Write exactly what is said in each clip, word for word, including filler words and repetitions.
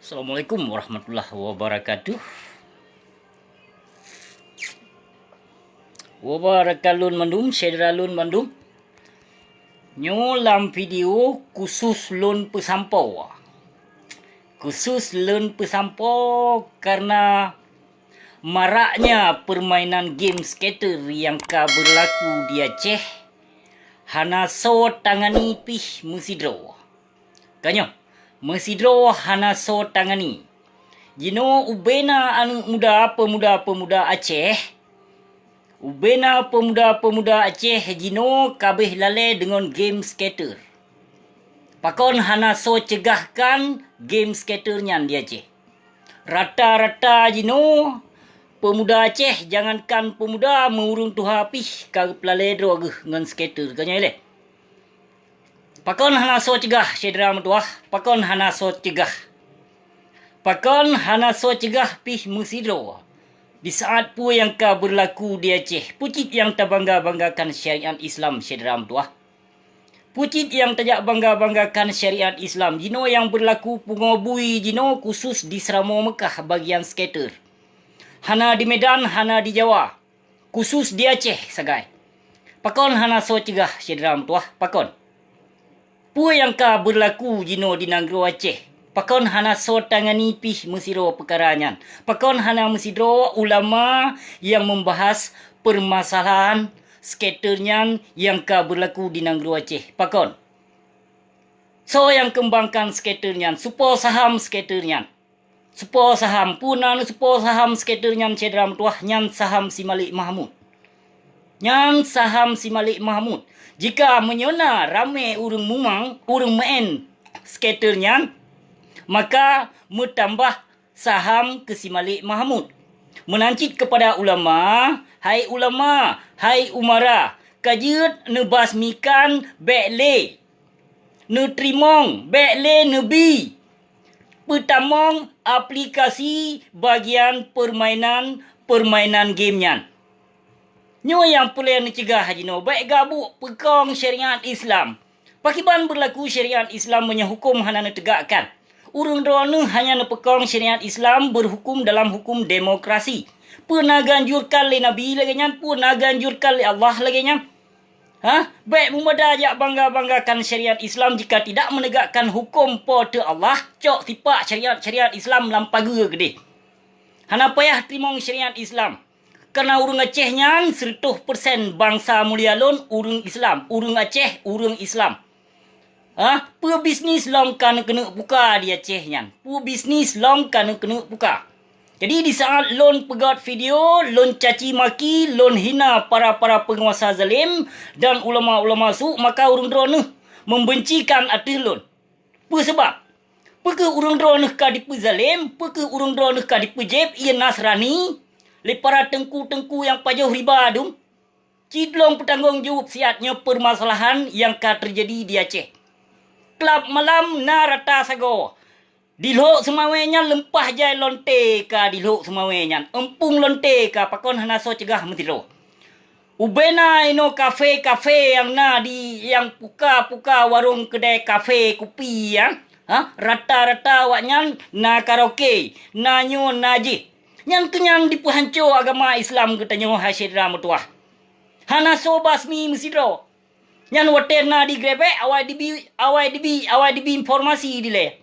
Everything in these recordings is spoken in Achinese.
Assalamualaikum warahmatullahi wabarakatuh. Wabarakatuh lôn mandum, syedara lôn mandum. Nyoe lam video khusus lôn peusampoe. Khusus lôn peusampoe karena maraknya permainan game scatter nyang ka beurlaku di Aceh, hana soe tangani pih meusidroe. Ka nyoe, meusidroe hana soe tangani. Jinoe ubena aneuëk muda peumuda-peumuda Aceh, ubena peumuda-peumuda Aceh jinoe kabeh lalée deungon game scatter. Pakon hana soe ceugahkan game scatter nyan di Aceh? Rata-rata jinoe peumuda Aceh, jangankan peumuda, meu ureuëng tuha pih ka geupeulalée droe geuh ngon scatter. Ka nyoe ilée. Pakon hana soe ceugah, syedara meutuwah? Pakon hana soe ceugah? Pakon hana soe ceugah pih meusidroe? Di saat peue nyang ka beurlaku di Aceh, peue cit nyang tabangga-banggakan syariat Islam, syedara meutuwah? Peue cit nyang tajak bangga-banggakan syariat Islam? Jinoe nyang beurlaku pungoe bui jinoe khusus di Seuramoe Meukah bagian scatter. Hana di Medan, hana di Jawa. Khusus di Aceh sagai. Pakon hana soe ceugah, syedara meutuwah? Pakon? Peue nyang ka beurlaku jinoe di nanggroe Aceh? Pakon hana soe tangani pih meusidroe peukara nyan? Pakon hana meusidroe ulama nyang meubahas peumasalahan scatter nyan nyang ka beurlaku di nanggroe Aceh? Pakon? Soe nyang keumbangkan scatter nyan? Soe po saham scatter nyan? Soe po saham, peue na soe po saham scatter nyan, syedara meutuwah? Nyan saham si Malik Mahmud. Nyan saham si Malik Mahmud. Jika meunyoe na ramé ureuëng mumang, ureuëng meu'en scatter nyan, maka meutambah saham keu si Malik Mahmud. Meunan cit keupada ulama, hai ulama, hai umara, ka jeuet neubasmikan bék lé neuteurimong, bék lé neubi peutamong aplikasi bagian peurmainan-peurmainan game nyan. Nyoe nyang peureulée neuceugah jinoe, bék gabuk peukong syariat Islam. Pakiban beurlaku syariat Islam meunyoe huköm hana neuteugakkan? Ureuëng droeneueh hanya neupeukong syariat Islam beurhuköm dalam huköm demokrasi. Peue na geuanjurkan lé Nabi lagée nyan? Peue na geuanjurkan lé Allah lagée nyan? Hah? Bék meumada jak bangga-banggakan syariat Islam jika tidak menegakkan huköm Po teu Allah, cok sipak syariat-syariat Islam lam pageue keudeh. Hana payah teurimong syariat Islam. Kareuna ureuëng Aceh nyan seureutôh persen bansa mulia lôn ureuëng Islam, ureuëng Aceh ureuëng Islam. Hah? Peue bisnis lom ka neukeuneuk buka di Aceh nyan? Peue bisnis lom ka neukeuneuk buka? Jadi, di saat lôn peugét video, lôn caci maki, lôn hina para-para peunguasa zalim dan ulama-ulama su, maka ureuëng droeneueh membencikan ateueh lôn. Peue sabab? Peu kheueh ureuëng droeneueh ka dipeuzalém? Peu kheueh ureuëng droeneueh ka dipeujéb ié Nasrani lé para teungku-teungku nyang pajoh riba dum? Ci lôn peutanggong jaweueb siat nyoe peumasalahan nyang ka teujadi di Aceh. Klab malam na rata sagoe. Di Lhok Seumawé nyan leumpah jai lonte ka di Lhok Seumawé nyan, eumpung lonte ka, pakon hana soe ceugah meusidroe. Ubena inoe kafe-kafe nyang na di, nyang puka-puka warong keudai kafe kupi nyan, ha, rata-rata awaknyan na karaoke, na nyoe na jih. Nyan keuh nyang dipeuhanco agama Islam geutanyoe hai syedara meutuwah. Hana soe basmi meusidroe. Nyan watée na digrebek, awai dibi, awai dibi, awai dibi informasi dilée.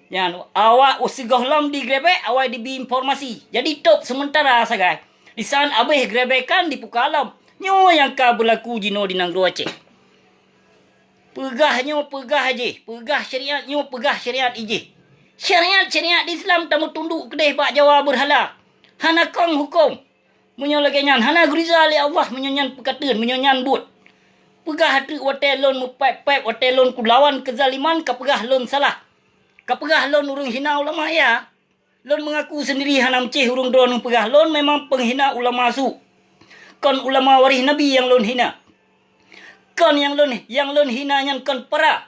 Nyan awak sigohlom digrebek, awai dibi informasi. Jadi tôb seumeuntara sagai. Disan abéh grebekan dipuka lom. Nyoe nyang ka beulaku jinoe di nanggroe Aceh. Peugah nyoe peugah jih, peugah syariat nyoe peugah syariat ijih. Syariat-syariat Islam tameutunduk keudeh bak Jawa beurhala. Hana kong huköm. Meunyoe lagée nyan hana geuriza lé Allah, meunyoe nyan peukateuen, meunyoe nyan buet. Peugah ateueh watée lôn meupéb-péb, watée lôn kulawan keuzaliman, ka peugah lôn salah. Ka peugah lôn ureuëng hina ulama, ya. Lôn meungaku seundiri hana meucéh ureuëng droeneueh peugah lôn memang peunghina ulama su. Kon ulama waréh Nabi nyang lôn hina. Kon nyang lôn, nyang lôn hina nyan kon para,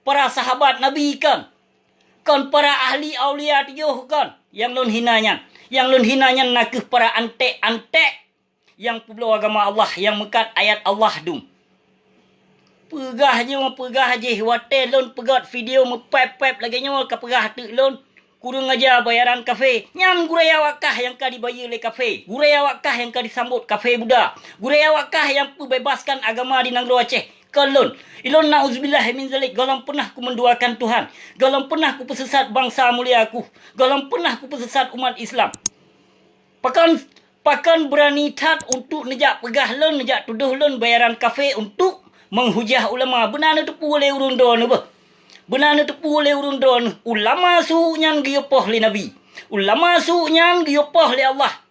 para sahabat Nabi kon. Kon para ahli aulia tujoh kon nyang lôn hina nyan. Nyang lôn hina nyan nakeuh para anték-anték nyang peubloe agama Allah, nyang meukat ayat Allah dum. Peugah nyoe, peugah jih, watée lôn peugét video meupéb-péb lagée nyoe ka peugah teuk lôn, Kureueng aja bayaran kafé, nyan gurée awak kah nyang ka dibayeue lé kafé, gurée awak kah nyang ka disambot kafé Buddha, gurée awak kah nyang peubebaskan agama di nanggroe Aceh. Kon lôn, ilôn na'uzubillah min zalik, gohlom peunah kumeuduakan Tuhan, gohlom peunah kupeusesat bansa mulia kuh, gohlom peunah kupeusesat umat Islam. Pakon, pakon beurani that untuk neujak peugah lôn, neujak tudoh lôn bayaran kafé untuk meuhujah ulama? Beuna neuteupeue lé ureuëng droeneuh beuh. Beuna neuteupeue lé ureuëng droeneuh, ulama su nyan geuyue poh lé Nabi. Ulama su nyan geuyue poh lé Allah.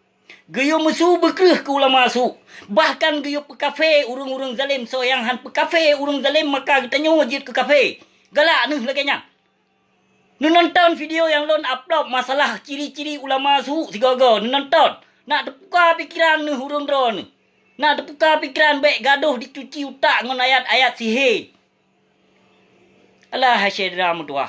Geuyue meusu beukreueh keu ulama su. Bahkan geuyue peukafé ureuëng-ureuëng zalém. Soe nyang han peukafé ureuëng zalém, maka geutanyoe jeuet keu kafé. Galak neuh lagée nyan. Neunonton video nyang lôn upload masalah ciri-ciri ulama su sigoe-goe, neunonton. Nak teupuka pikeran neuh ureuëng droeneuh. Nak teupuka pikeran, bék gadoh dicuci utak ngon ayat-ayat sihé. Alah, hai syedara meutuwah.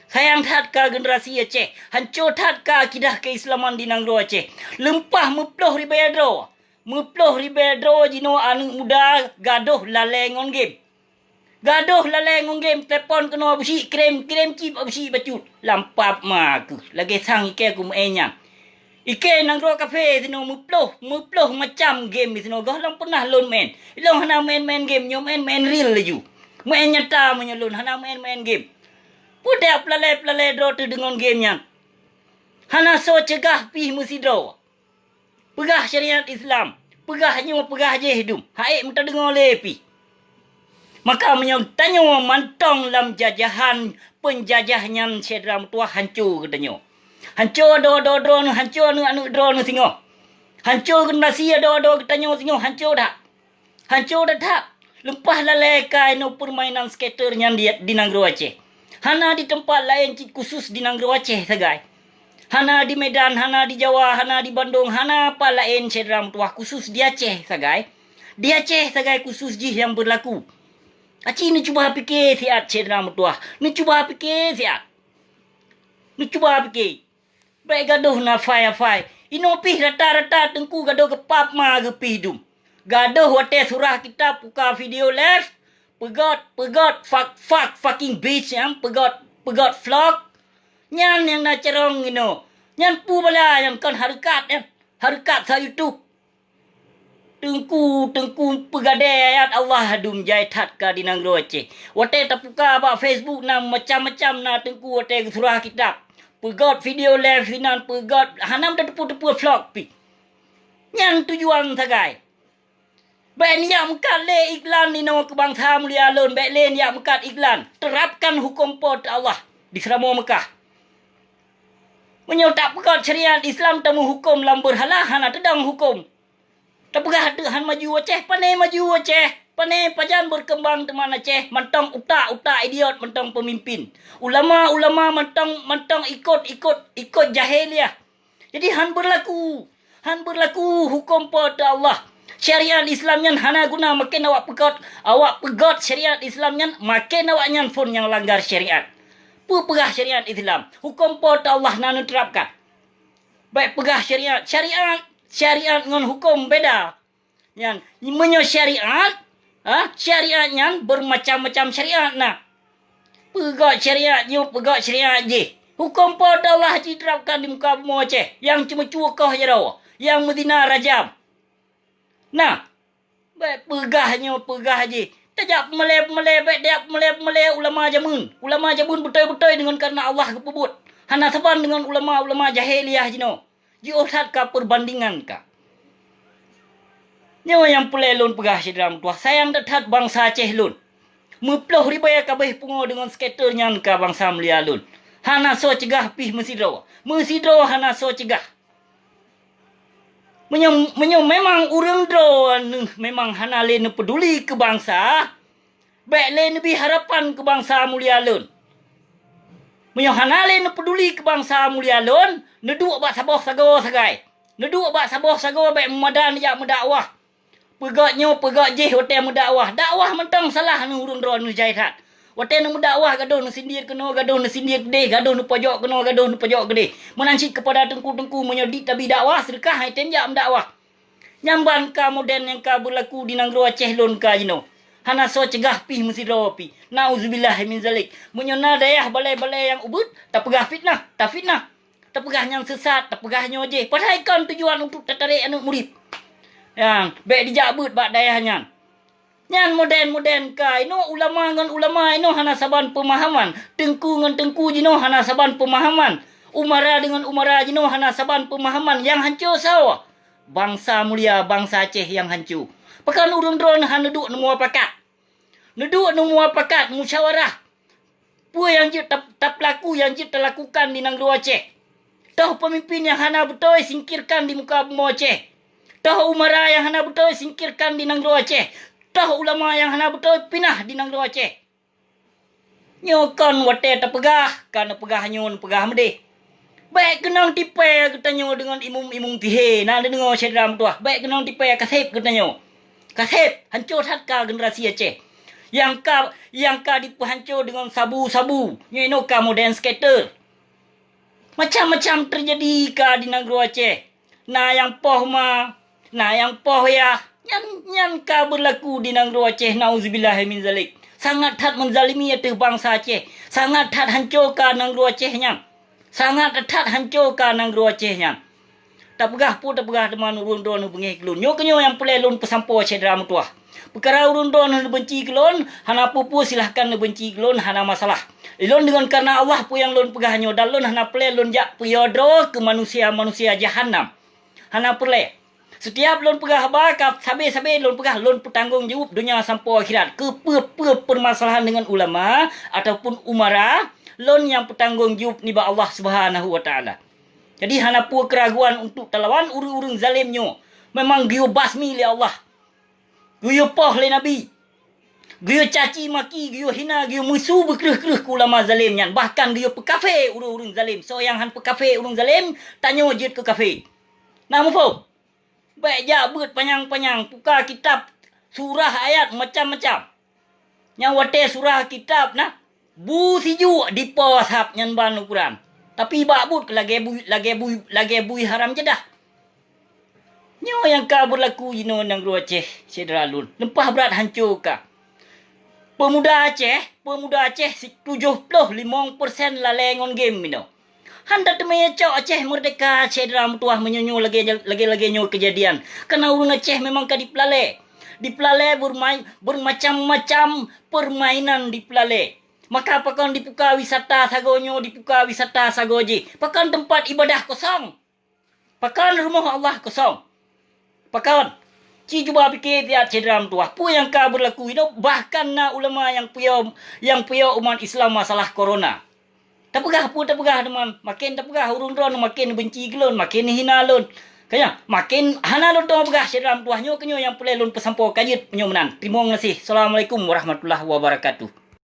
Sayang that ka generasi Aceh, hanco that ka akidah keuislaman di nanggroe Aceh. Leumpah meuploh ribée droe. Meuploh ribée droe jinoe aneuëk muda gadoh lalée ngon game. Gadoh lalée ngon game, telepon keunoe Abusyik, kirém, kirém cit Abusyik bacut. Lam pap ma keuh, lagée sang ikée kumeu'en nyan. Ikée nanggroe kafé sinoe meuploh, meuploh macam game sinoe, gohlom peunah lôn meu'en. Ilôn hana meu'en-meu'en game, nyoe meu'en-meu'en real laju. Meu'en nyata meunyoe lôn hana meu'en-meu'en game. Peue tajak peulalée-peulalée droe teuh deungon game nyan. Hana soe ceugah pih meusidroe. Peugah syariat Islam, peugah nyoe, peugah jéh dum, han ék meutadeungoe lé pih. Maka meunyoe tanyoe mantong lam jajahan peunjajah nyan, syedara meutuwah, hanco geutanyoe. Hanco adoe-adoe droeneuh, hanco aneuëk-aneuëk droeneuh singoh. Hanco generasi adoe-adoe geutanyoe singoh, hanco that. Hanco that-that. Leumpah lalée ka inoe peurmainan skater nyan di, di nanggroe Aceh. Hana di teumpat laén cit khusus di nanggroe Aceh sagai. Hana di Medan, hana di Jawa, hana di Bandong, hana pat laén syedara meutuwah khusus di Aceh sagai. Di Aceh sagai khusus jih nyang beurlaku. Aci neucuba pike siat syedara meutuwah. Neucuba pike siat. Neucuba pike. Bék gadoh na fai-fai. Inoe pih rata-rata teungku gadoh geupap ma geupih dum. Gadoh watée surah kitab buka video live, peugot, peugot, fuck, fuck, fucking bitch, nyang peugot, peugot vlog. Nyan nyang na carông inoe. Nyan peue bala nyang kon hareukat, eh? Hareukat sa YouTube. Teungku, teungku peugadée ayat Allah dum jai that ka di nanggroe Aceh. Watée tapuka bak Facebook na macam-macam na teungku watée geusurah kitab. Peugot video live sinan, peugot hana meuteupeu-teupeu vlog pih. Nyan tujuan sagai. Bék neujak meukat lé iklan inoe keu bansa mulia lôn, bék lé neujak meukat iklan. Terapkan huköm Po teu Allah di Seuramoe Meukah. Meunyoe tapeugot syariat Islam tameuhuköm lam beurhala, hana teudong huköm. Tapeugah teuk han maju Aceh, pane maju Aceh, pane pajan beurkeumbang teuma Aceh, mantong utak-utak idiot, mantong peumimpin. Ulama-ulama mantong, mantong ikot-ikot, ikot jahiliah. Jadi han beurlaku, han beurlaku huköm Po teu Allah. Syariat Islam nyan hana guna maken awak peugot, awak peugot syariat Islam nyan maken awak nyan phon nyang langgar syariat. Peue peugah syariat Islam? Huköm Po teu Allah na neuterapkan. Bék peugah syariat. Syariat, syariat ngon huköm beda. Nyan, meunyoe syariat, ha, syariat nyan beumacam-macam syariat na. Peugot syariat nyoe, peugot syariat jih. Huköm Po teu Allah jiterapkan di muka bumoe Aceh. Nyang ceumeucue koh jaroe, nyang meuzina rajam. Nah, bék peugah nyoe, peugah jih. Tajak peumalée-peumalée, bék tajak peumalée-peumalée ulama jameun. Ulama jameun beutôi-beutôi deungon kareuna Allah geupeubuet. Hana saban deungon ulama-ulama jahiliah jinoe. Jiôh that ka peurbandingan ka. Nyoe nyang peureulée lôn peugah syedara meutuwah, sayang that-that bansa Aceh lôn. Meuploh ribée ka abéh pungoe deungon skater nyan ka bansa mulia lôn. Hana soe ceugah pih meusidroe. Meusidroe hana soe ceugah. Meunyoe, meunyoe memang ureuëng droeneuh memang hana lé neupeuduli keu bansa, bék lé neubi harapan keu bansa mulia lôn. Meunyoe hana lé neupeuduli keu bansa mulia lôn, neuduek bak saboh sagoe sagai. Neuduek bak saboh sagoe bék meumada neujak meudakwah. Peugot nyoe, peugot jih watée meudakwah. Dakwah mantong salah neuh ureuëng droeneuh jai that. Watée neumeudakwah gadoh neusindir keunoe, gadoh neusindir keudeh, gadoh neupojok keunoe, gadoh neupojok keudeh. Meunan cit keupada teungku-teungku meunyoe dit tabi dakwah, seudeukah hai tem jak meudakwah. Nyan ban ka modern nyang ka beulaku di nanggroe Aceh lôn ka jinoe. Hana soe cegah pih meusidroe pih. Nauzubillah min zalik. Meunyoe na dayah balée-balée nyang ubit, tapeugah fitnah, tafitnah. Tapeugah nyang sesat, tapeugah nyoe jih. Padahai kon tujuan untuk tatarek aneuëk murit. Nyang bék dijak beuet bak dayah nyan. Nyan modern-modern ka. Inoe ulama ngon ulama inoe hana saban peumahaman. Teungku ngon teungku jinoe hana saban peumahaman. Umara deungon umara jinoe hana saban peumahaman. Nyang hanco soe? Bansa mulia, bansa Aceh nyang hanco. Pakon ureuëng droeneuh hana duek neumuapakat? Neuduek neumuapakat, musyawarah. Peue nyang jeuet tap-, tapeulaku, nyang jeuet talakukan di nanggroe Aceh? Toh peumimpin nyang hana beutôi, singkirkan di muka bumoe Aceh. Toh umara nyang hana beutôi, singkirkan di nanggroe Aceh. Toh ulama nyang hana beutôi, pinah di nanggroe Aceh. Nyoe kon watée tapeugah, ka neupeugah nyoe, neupeugah meudeh. Bék keunong tipée geutanyoe deungon imum-imum sihé, na neudeungoe syedara meutuwah. Bék keunong tipée, kaseb geutanyoe. Kaseb, hanco that ka generasi Aceh. Nyang ka, nyang ka dipeuhanco deungon sabu-sabu. Nyoe inoe ka modern skater. Macam-macam teujadi ka di nanggroe Aceh. Na nyang poh ma, na nyang poh yah. Nyan, nyan ka beulaku di nanggroe Aceh, nauzubillah min zalik. Sangat that meuzalimi ateueh bansa Aceh. Sangat that hanco ka nanggroe Aceh nyan. Sangat that hanco ka nanggroe Aceh nyan. Tapeugah peue tapeugah teuma ureuëng droeneuh beungéh keu lôn. Nyoe keuh nyoe nyang peureulée lôn peusampoe syedara meutuwah. Peukara ureuëng droeneuh neubeunci keu lôn, hana peue-peue silahkan neubeunci keu lôn, hana masalah. Lôn deungon kareuna Allah peue nyang lôn peugah nyoe, dan lôn hana peureulée lôn jak peuyo droe keu manusia-manusia jahanam. Hana peureulée. Setiap lôn peugah haba, ka sabe-sabe lôn peugah, lôn peutanggong jaweueb donya sampoe akhirat. Keu peue-peue peumasalahan deungon ulama ataupun umara, lôn nyang peutanggong jaweueb nibak Allah Subhanahu wa Taala. Jadi, hana peue keuraguan untuk talawan ureuëng-ureuëng zalém nyoe. Memang geuyue basmi lé Allah. Geuyue poh lé Nabi. Geuyue caci maki, geuyue hina, geuyue meusu beukreueh-kreueh keu ulama zalém nyan. Bahkan geuyue peukafé ureuëng-ureuëng zalém. Soe nyang han peukafé ureuëng zalém, tanyoe jeuet keu kafé. Na muphom? Bék jak beuet panyang-panyang, puka kitab, surah, ayat, macam-macam. Nyang watée surah kitab na, bu sijuek dipo sab nyan ban ukuran. Tapi bak buet lagée bui, lagée bui, lagée bui haram jadah. Nyoe nyang ka beulaku jinoe nanggroe Aceh, syedara lôn. Leupah brat hanco ka. Peumuda Aceh, peumuda Aceh si tujoh ploh limong persen lalée ngon game inoe. Han tateumé cok Aceh meurdeka, syedara meutuwah, meunyoe nyoe lagée, lagée, lagée nyoe keujadian. Kareuna ureuëng Aceh memang ka dipeulalée. Dipeulalée beurmai-, beurmacam-macam peurmainan dipeulalée. Maka pakon dipuka wisata sagoe nyoe, dipuka wisata sagoe jih? Pakon teumpat iébadah kosong? Pakon rumoh Allah kosong? Pakon? Ci cuba pike siat syedara meutuwah, peue nyang ka beulaku inoe, bahkan na ulama nyang peuyo, nyang peuyo umat Islam masalah korona. Tapeugah peue tapeugah teuma, maken tapeugah ureuëng droeneuh maken benci keu lôn, maken hina lôn. Kaya, maken hana lôn teuma peugah syedara meutuwah, nyoe keuh nyoe nyang peureulée lôn peusampoe ka jeuet nyoe meunan. Teurimong gaséh. Assalamualaikum warahmatullahi wabarakatuh.